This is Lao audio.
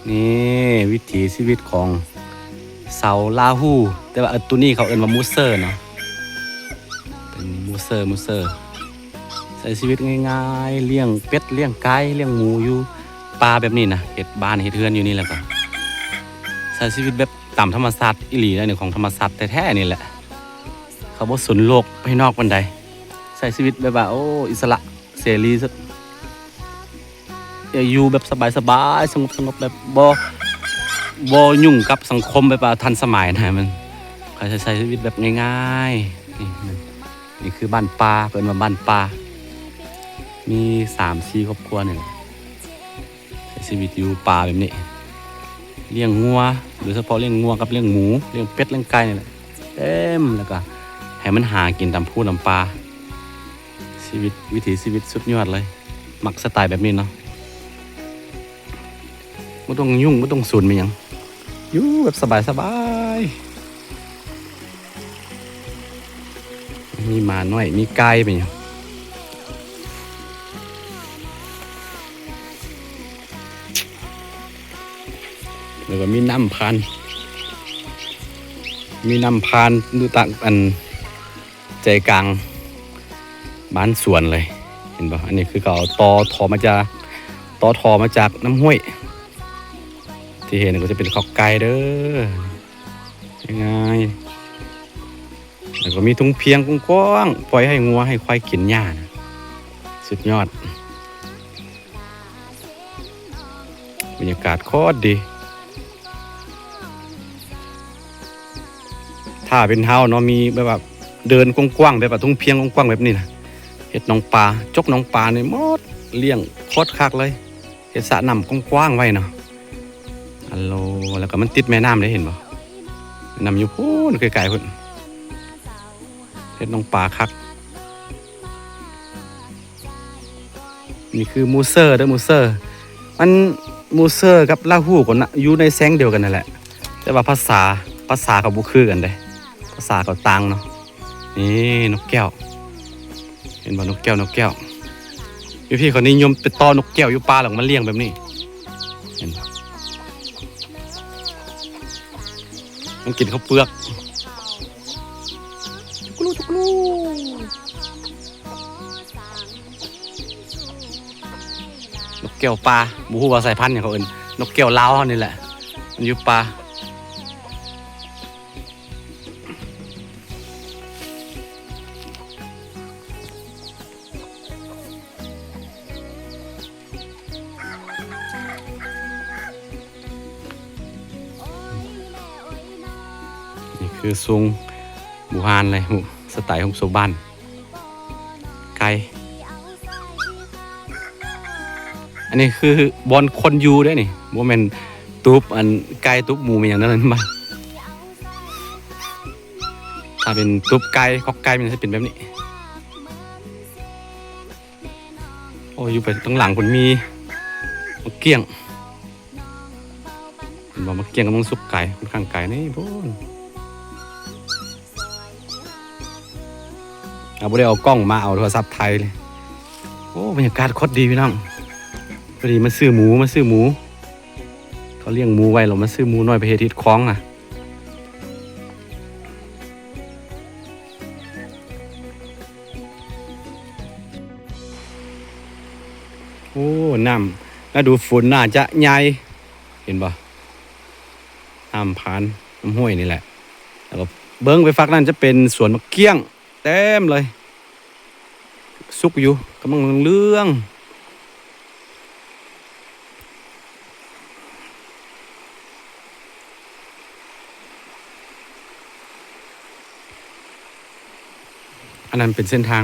ນີ້ວິຖີຊີວິດຂອງຊາວລາວ ແຕ່ວ່າ ເອີ ໂຕນີ້ເຂົາເອີ້ນວ່າມູເຊີເນາະ ເປັນມູເຊີ ມູເຊີ ໃຊ້ຊີວິດງ່າຍໆ ລ້ຽງເປັດ ລ້ຽງໄກ່ ລ້ຽງໝູຢູ່ປ່າແບບນີ້ນະ ເຮັດບ້ານເຮັດເຮືອນຢູ່ນີ້ ແລ້ວກໍໃຊ້ຊີວິດແບບຕາມທຳມະຊາດອີ່ຫຼີເດ້ ຂອງທຳມະຊາດແທ້ໆນີ້ແຫຼະ. ເຂົາບໍ່ສົນໂລກພາຍນອກປານໃດ ໃຊ້ຊີວິດແບບວ່າ ໂອ້ ອິດສະຫຼະເສລີສຸດ ຢາກຢູ່ແບບສະບາຍໆ ສະຫງົບໆ ແບບບໍ່ ບໍ່ຫຍຸ້ງກັບສັງຄົມແບບວ່າທັນສະໄໝນະ ມັນ ເຂົາໃຊ້ ໃຊ້ຊີວິດແບບງ່າຍໆ. ນີ້ ນີ້ຄືບ້ານປ່າ ເພິ່ນວ່າບ້ານປ່າ ມີສາມສີ່ຄອບຄົວນີ້ແຫຼະ ໃຊ້ຊີວິດຢູ່ປ່າແບບນີ້ ລ້ຽງງົວ ໂດຍສະເພາະລ້ຽງງົວກັບລ້ຽງໝູ ລ້ຽງເປັດ ລ້ຽງໄກ່ນີ້ແຫຼະ ເຕັມ ແລ້ວກໍໃຫ້ມັນຫາກິນຕາມພູຕາມປ່າ. ຊີວິດ ວິຖີຊີວິດສຸດຍອດເລີຍ ມັກສະໄຕແບບນີ້ເນາະ ບໍ່ຕ້ອງຫຍຸ້ງ ບໍ່ຕ້ອງສົນແມ່ນຫຍັງ ຢູ່ແບບສະບາຍໆ. ມີໝານ້ອຍ ມີໄກ່ ເປັນຫຍັງ ແລ້ວກໍມີນ້ຳຜ່ານ ມີນ້ຳຜ່ານຢູ່ຕາມ ອັນ ໃຈກາງບ້ານສວນເລີຍ ເຫັນບໍ່? ອັນນີ້ຄືເຂົາເອົາຕໍ່ທໍ່ມາຈາກ ຕໍ່ທໍ່ມາຈາກນ້ຳຫ້ວຍ ທີ່ເຫັນກໍຈະເປັນຄອກໄກ່ເດີ ງ່າຍໆ ແລ້ວກໍມີທົ່ງພຽງກວ້າງໆ ປ່ອຍໃຫ້ງົວໃຫ້ຄວາຍກິນຫຍ້ານະ ສຸດຍອດ. ບັນຍາກາດໂຄດດີ. ຖ້າເປັນເຮົາເນາະ ມີແບບວ່າເດີ່ນກວ້າງໆ ແບບວ່າທົ່ງພຽງກວ້າງໆ ແບບນີ້ນະ ເຮັດໜອງປາ ຈົກໜອງປານີ້ໝົດ ລ້ຽງໂຄດຄັກເລີຍ ເຮັດສະນ້ຳກວ້າງໆໄວ້ເນາະ ອັນໂລ ແລ້ວກໍມັນຕິດແມ່ນ້ຳເດ້ ເຫັນບໍ່? ແມ່ນ້ຳຢູ່ພຸ້ນ ໄກໆ ພຸ້ນ ເຮັດໜອງປາຄັກ. ນີ້ຄືມູເຊີເດີ ມູເຊີ ມັນ ມູເຊີກັບລາຫູກໍນະ ຢູ່ໃນແຊງດຽວກັນນັ້ນແຫຼະ ແຕ່ວ່າພາສາ ພາສາເຂົາບໍ່ຄືກັນເດ້ ພາສາເຂົາຕ່າງເນາະ. ນີ້ນົກແກ້ວ ເຫັນບໍ່? ນົກແກ້ວ ນົກແກ້ວ ຢູ່ພີ້ເຂົານິຍົມໄປຕໍ່ນົກແກ້ວຢູ່ປ່າ ແລ້ວກໍມາລ້ຽງແບບນີ້ ເຫັນບໍ່? ມັນກິນເຂົ້າເປືອກ ຈຸກກະລູ ຈຸກກະລູ. ນົກແກ້ວປ່າ ບໍ່ຮູ້ວ່າສາຍພັນຫຍັງເຂົາເອີ້ນ ນົກແກ້ວລາວເຮົານີ້ແຫຼະ ມັນຢູ່ປ່າ. ນີ້ຄືຊົງບູຮານເລີຍ ສະໄຕຮູບຊົງບ້ານ ໄກ່ ອັນນີ້ຄືບ່ອນຄົນຢູ່ເດ້ນີ້ ບໍ່ແມ່ນຕູບອັນໄກ່ຕູບໝູແມ່ນຫຍັງນັ້ນມາ. ຖ້າເປັນຕູບໄກ່ ຄອກໄກ່ ມັນຈະເປັນແບບນີ້. ໂອ້ ຢູ່ໄປທາງຫຼັງພຸ້ນມີໝາກກ້ຽງ ເຫັນບໍ່? ໝາກກ້ຽງກຳລັງສຸກໄກ ຂ້ອນຂ້າງໄກນີ້ພຸ້ນ. ເຮົາບໍ່ໄດ້ເອົາກ້ອງມາ ເອົາໂທລະສັບຖ່າຍເລີຍ. ໂອ້ ບັນຍາກາດໂຄດດີພີ່ນ້ອງ. ພໍດີມາຊື້ໝູ ມາຊື້ໝູ ເຂົາລ້ຽງໝູໄວ້ ແລ້ວມາຊື້ໝູນ້ອຍໄປເຮັດ ເຮັດຄອງນະ. ໂອ້ ນ້ຳລະດູຝົນໜ້າຈະໃຫຍ່ ເຫັນບໍ່? ນ້ຳຜ່ານນ້ຳຫ້ວຍນີ້ແຫຼະ. ແລ້ວກໍເບິ່ງໄປຝັ່ງນັ້ນຈະເປັນສວນໝາກກ້ຽງເຕັມເລີຍ ສຸກຢູ່ ກຳລັງເຫຼືອງໆ. ອັນນັ້ນເປັນເສັ້ນທາງ